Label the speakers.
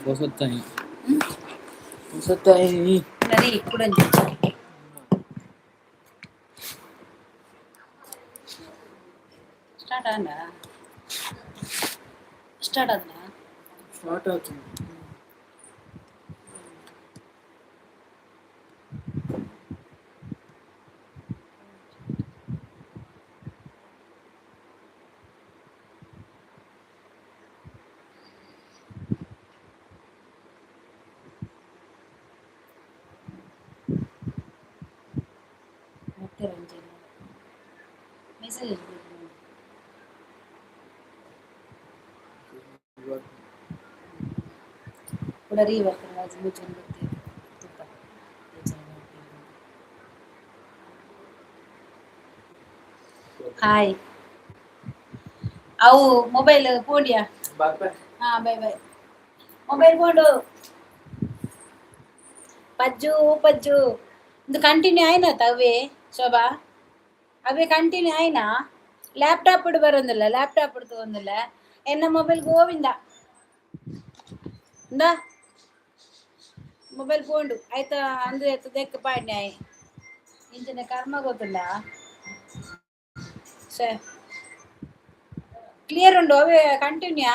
Speaker 1: ಪೊಸತ್ತಾಯಿ ಪೊಸತ್ತಾಯಿ.
Speaker 2: ನರಿ ಕುಡಂಜಿ. ಸ್ಟಾರ್ಟ್ ಆಂಡ? Start ಆದ್ನಾ?
Speaker 1: Start ಆಯ್ತು.
Speaker 2: ಮತ್ತೆ ರಂಜನ ಮೆಸೇಜ್. ಕೂಡ ರೀವರ್ಕ್ ಮುಚ್ಚನ್ ಗೊತ್ತೇ ತುಪ್ಪ. ಹಾಯ್, ಅವು ಮೊಬೈಲ್ ಪೋಂಡಿಯಾ?
Speaker 1: ಬಾಯ್.
Speaker 2: ಹಾ, ಬಾಯ್ ಬಾಯ್. ಮೊಬೈಲ್ ಪೋಂಡು. ಪಜ್ಜು ಪಜ್ಜು ಇಂದು ಕಂಟಿನ್ಯೂ ಆಯ್ನತ ಅವೇ ಶೋಭಾ, ಅವೇ ಕಂಟಿನ್ಯೂ ಆಯ್ನಾ? ಲ್ಯಾಪ್ಟಾಪ್ ಬರೋದಿಲ್ಲ, ಲ್ಯಾಪ್ಟಾಪ್ ತಗೊಂದಿಲ್ಲ. ಎನ್ನ ಮೊಬೈಲ್ ಗೋವಿಂದ ಇಂದ ಮೊಬೈಲ್ ಪೋಂಡು ಆಯ್ತಾ? ಅಂದ್ರೆ ದೆಕ್ಕ ಪಾಡ್ನೆ ಆಯ್ ಇಂಚಿನ ಕರ್ಮ ಗೊತ್ತಿಲ್ಲ. ಸೇ ಕ್ಲಿಯರ್ ಉಂಡು, ಅವೇ ಕಂಟಿನ್ಯೂ.